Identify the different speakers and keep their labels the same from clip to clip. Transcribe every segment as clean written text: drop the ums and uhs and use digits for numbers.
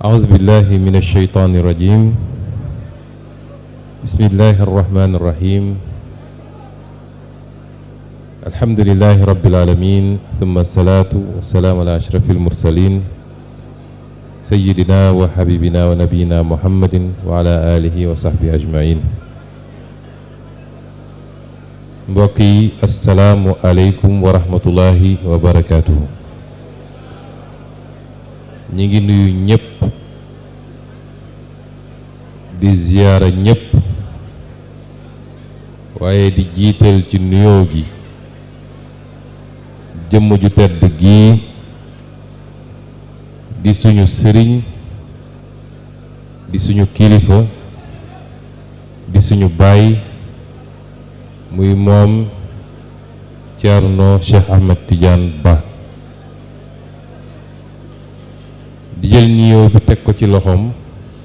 Speaker 1: أعوذ بالله من الشيطان الرجيم بسم الله الرحمن الرحيم الحمد لله رب العالمين ثم الصلاة والسلام على أشرف المرسلين سيدنا وحبيبنا ونبينا محمد وعلى آله وصحبه أجمعين. mbokk yi asalaamu aleykum wa rahmatullahi wa barakaatuhu. ñi ngi nuyu ñëpp di ziyaara ñëpp waaye di jiital ci nuyoo gi jëmm ju tedd gi di suñu sëriñ di suñu kilifa di suñu baay muy moom Thierno Cheikh Ahmed Tidiane Ba di jël nuyoo bi teg ko ci loxoom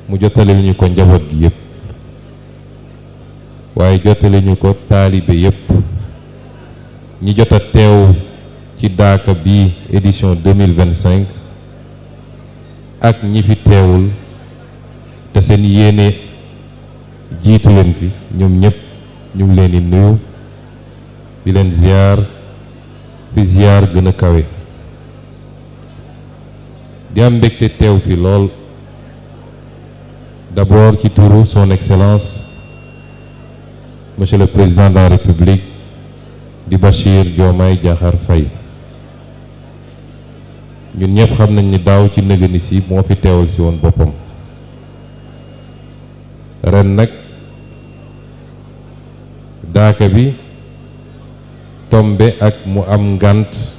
Speaker 1: mu jottalil ñu ko njaboot gi yëpp waaye jottali ñu ko taalibe yëpp ñi jot a teew ci daaka bi édition 2025 ak ñi fi teewul te seen yéene jiitu leen fi ñoom ñëpp ñu ngi leen di nuyu di leen ziar fi ziar gën a kawe di am mbégte teew fi lool d'abord ci turu son excellence monsieur le président de la république di Bachir Diomaye Diakhar Faye ñun ñëpp xam nañ ni daaw ci nëgëni si moo fi teewal si woon boppam ren nag daaka bi tombe ak mu am ngànt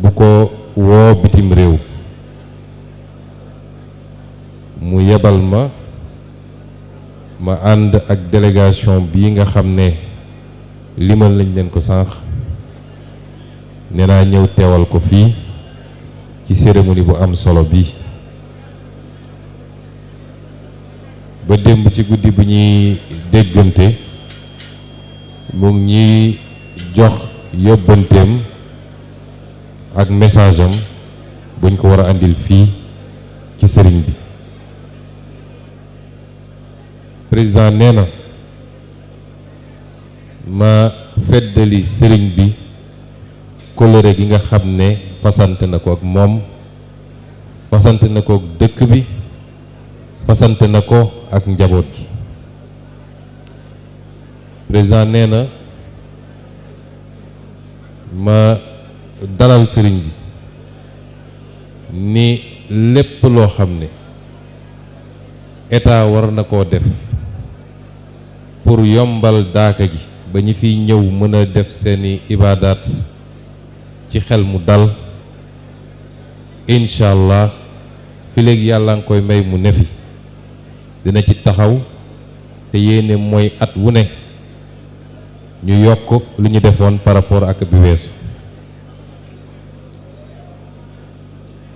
Speaker 1: bu ko woo bitim réew mu yebal ma ànd ak délégation bii nga xam ne limal nañ leen ko sànq nee naa ñëw teewal ko fii ci cérémonie bu am solo bi ba démb ci guddi bu ñuy déggante mu ngi ñuy jox yóbbanteem ak message am buñ ko war a andil fii ci sëriñ bi. président nee na ma feddali sëriñ bi kóllëre gi nga xam ne fasante na ko ak moom fasante na ko ak dëkk bi fasante na ko ak njaboot gi. président nee na ma dalal sëriñ bi ni lépp loo xam ne état war na koo def pour yombal daaka gi ba ñi fiy ñëw mën a def seeni ibaadaat ci xel mu dal incha allah fi léegi yàlla nga koy may mu ne fi dina ci taxaw te yéene mooy at wu ne ñu yokk lu ñu defoon par rapport ak bi weesu.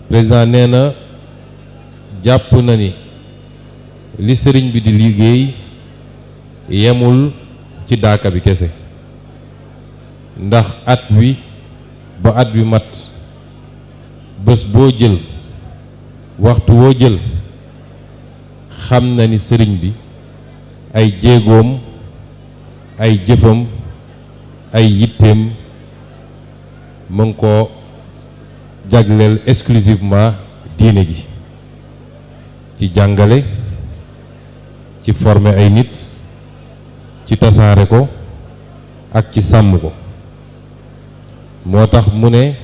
Speaker 1: président nee na jàpp na ni li sëriñ bi di liggéey yemul ci daaka bi kese ndax at wi ba at wi mat bés boo jël waxtu woo jël xam na ni sëriñ bi ay jéegoom ay jëfam ay yitteem mu ngi ko jagleel exclusivement diine gi ci jàngale ci former ay nit ci tasaare ko ak ci sàmm ko moo tax mu ne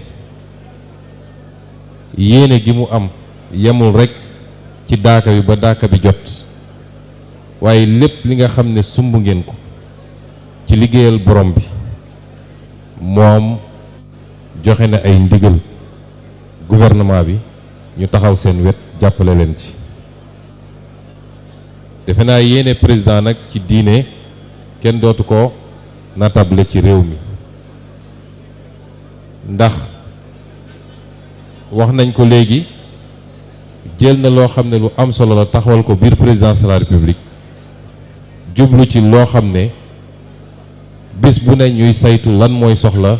Speaker 1: yéene gi mu am yemul rekk ci daaka bi ba daaka bi jot waaye lépp li nga xam ne sumb ngeen ko ci liggéeyal borom bi moom joxe na ay ndigal gouvernement bi ñu taxaw seen wet jàppale leen ci. defe naa yéene président nag ci diine kenn dootu ko natable ci réew mi ndax wax nañ ko léegi jël na loo xam ne lu am solo la taxawal ko biir présidence de la république jublu ci loo xam ne bis bu ne ñuy saytu lan mooy soxla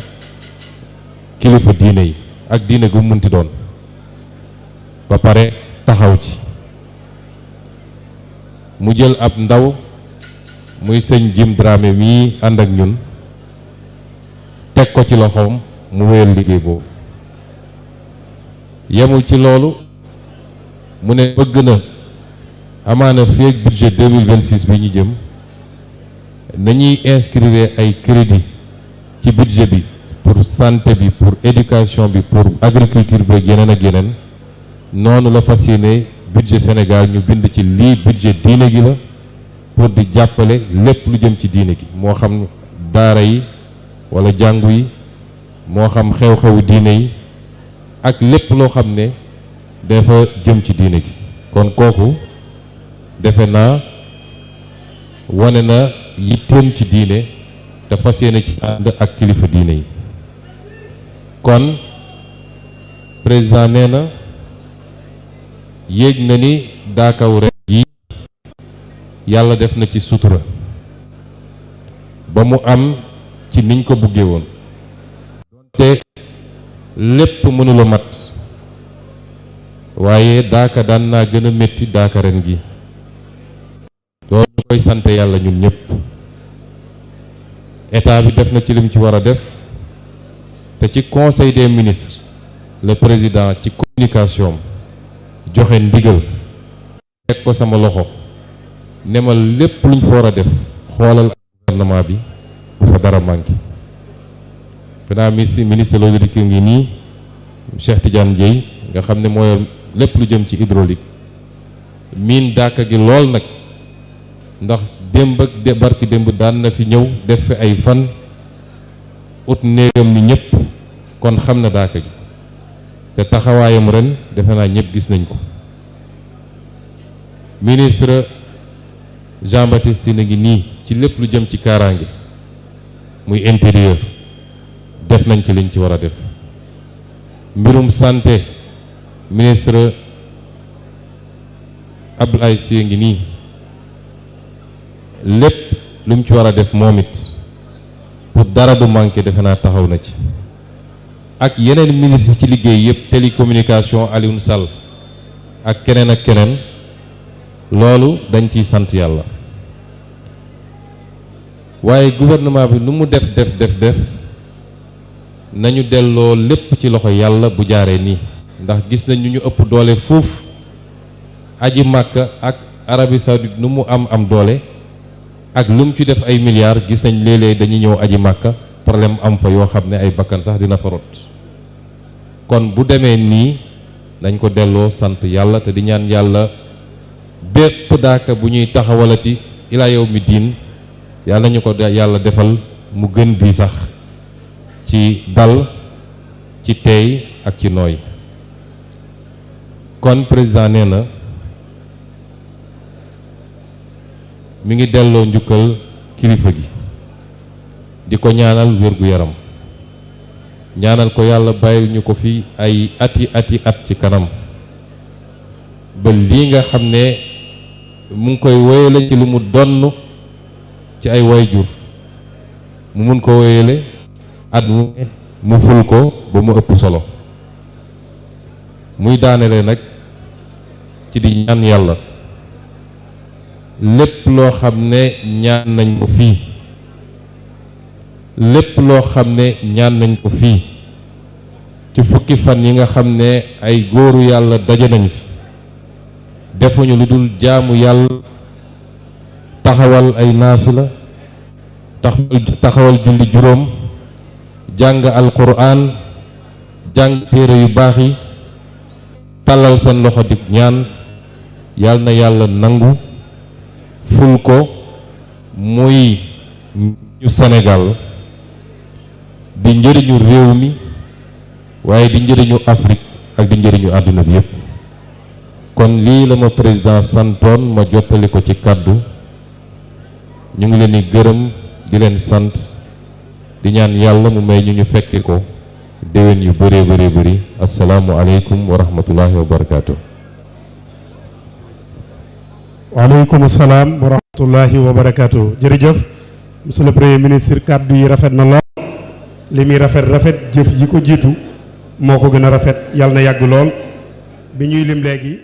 Speaker 1: kilifa diine yi ak diine gu munti doon ba pare taxaw ci mu jël ab ndaw muy sëñ Jim Dramé mii ànd ak ñun teg ko ci loxoom mu wéyal liggéey boobu. yemul ci loolu mu ne bëgg na amaana fii ak budget 2026 bi ñu jëm nañuy inscrire ay crédit ci budget bi pour santé bi, pour éducation bi, pour agriculture bi yeneen ak yeneen noonu la fas yéene budget Sénégal ñu bind ci lii budget diine gi la pour di jàppale lépp lu jëm ci diine gi moo xam daara yi wala jàngu yi moo xam xew-xewu diine yi ak lépp loo xam ne dafa jëm ci diine gi. kon kooku defe naa wane na yitteem ci diine te fas yéene ci ànd ak kilifa diine yi. kon président nee na yéeg na ni daakaw ren gi yàlla def na ci sutura ba mu am ci niñ ko buggee woon te lépp mënula mat waaye daaka daan naa gën a métti daaka ren gi loolu ñu koy sant yàlla ñun ñëpp. état bi def na ci lim ci war a def te ci conseil des ministres le président ci communication joxe ndigal teg ko sama loxo ne ma lépp luñ fa war a def xoolal gouvernement bi bu fa dara manqué. finaa ministre l'hydraulique ngi nii Cheikh Tidiane Dièye nga xam ne mooy lépp lu jëm ci hydraulique miin daaka gi lool nag ndax démb ak barki démb daan na fi ñëw def fi ay fan ut néegam ni ñëpp kon xam na daaka gi te taxawaayam ren defe naa ñëpp gis nañ ko. ministre Jean-Baptiste Tine ngi nii ci lépp lu jëm ci kaaraange muy intérieur def nañ ci liñ ci war a def. mbirum santé ministre Abdoulaye Sy ngi nii lépp lu mu ci war a def moom it pour dara du manqué defe naa taxaw na ci. ak yeneen ministre ci liggéey yëpp télécommunication Alioune Sall ak keneen ak keneen loolu dañ ciy sant yàlla. waaye gouvernement bi nu mu def nañu delloo lépp ci loxo yàlla bu jaaree nii ndax gis nañ ñu ëpp doole fuuf aji Màkka ak Arabie Saoudite nu mu am doole ak lu mu ci def ay milliards gis nañ léeg-léeg dañuy ñëw aji Màkka problème am fa yoo xam ne ay bakkan sax dina fa rot. kon bu demee nii nañ ko delloo sant yàlla te di ñaan yàlla bépp daaka bu ñuy taxawalati ilaa yow mi diin yàlla ñu ko yàlla defal mu gën bii sax ci dal ci teey ak ci nooy. kon président nee na mi ngi delloo njukkal kilifa gi di ko ñaanal wér-gu-yaram ñaanal ko yàlla bàyyil ñu ko fi ay ati at ci kanam ba lii nga xam ne mu ngi koy wéyale ci lu mu donn ci ay waajur mu mun ko wéyale at mu ful ko ba mu ëpp solo. muy daanele nag ci di ñaan yàlla lépp loo xam ne ñaan nañ ko fii ci fukki fan yi nga xam ne ay góoru yàlla daje nañ fi defuñu lu dul jaamu yàlla taxawal ay naafila taxawal julli juróom jàng alquran jàng téere yu baax yi tàllal seen loxo di ñaan yàlla na yàlla nangu ful ko muy ñu Sénégal di njëriñu réew mi waaye di njëriñu Afrique ak di njëriñu àdduna bi yépp. kon lii la ma président santoon ma jottali ko ci kàddu ñu ngi leen di gërëm di leen sant di ñaan yàlla mu may ñu fekke ko déwén yu bëree bëri asalaamualeykum wa rahmatullahi wa barakaatu.
Speaker 2: waaleykum salaam wa rahmatullahi wa barakaatu. jërëjëf monsieur le premier ministre kàddu yi rafet na lool li muy rafet jëf ji ko jiitu moo ko gën a rafet yàlla na yàgg lool bi ñuy lim léegi.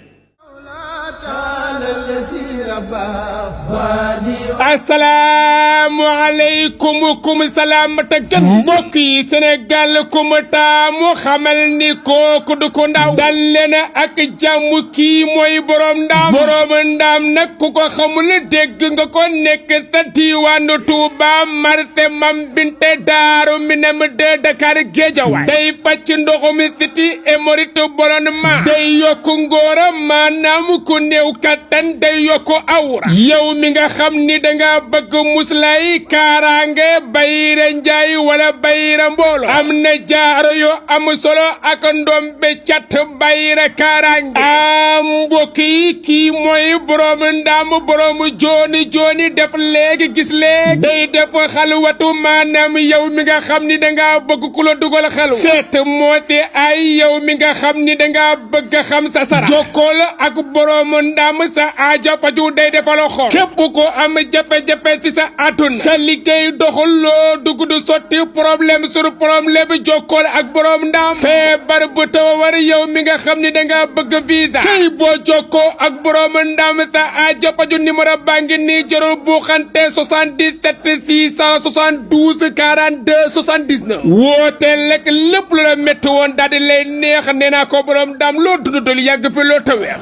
Speaker 3: assalaamu aleykum kum salaam te gën mbokk yi Sénégal ku mu taamu xamal ni kooku du ko ndaw dal leen ak jàmm kii mooy borom ndaam nag ku ko xamul dégg nga ko nekk sa diwaanu Touba marché Mam Binte Daaru Minam de Dakar Géejawaay day fàcc ndoxum siti hémorroïde ballonnement day yokku ngóora maanaam ku néew kattan day yokku awra yow mi nga xam ni danga bëgg muslay kaaraange bayra njaay wala bayra mboolo am na jaaro yu am solo ak ndombe cat bayra kaaraange am mbokk yi kii mooy borom ndaam borom jooni def léegi gis léegi day def xalwatu maanaam yow mi nga xam ni danga bëgg ku la dugal xalwa seet moo ci ay yow mi nga xam ni danga bëgg xam sa sara jokkool ak borom ndaam sa aaja faju day defal xol képp ko am jafe-jafe ci sa àdduna sa liggéey doxul loo dugg du sotti problème sur problème jokkool ak borom ndaam feebar bu taw war yow mi nga xam ni danga bëgg visa tey boo jokkoo ak borom ndaam sa aaja faju numéro baa ngi nii jarul bu xante 77 672 42 79 woote lekk lépp lu la métti woon daal di lay neex nee naa ko borom ndaam loo dund dol yàgg fi loo taweex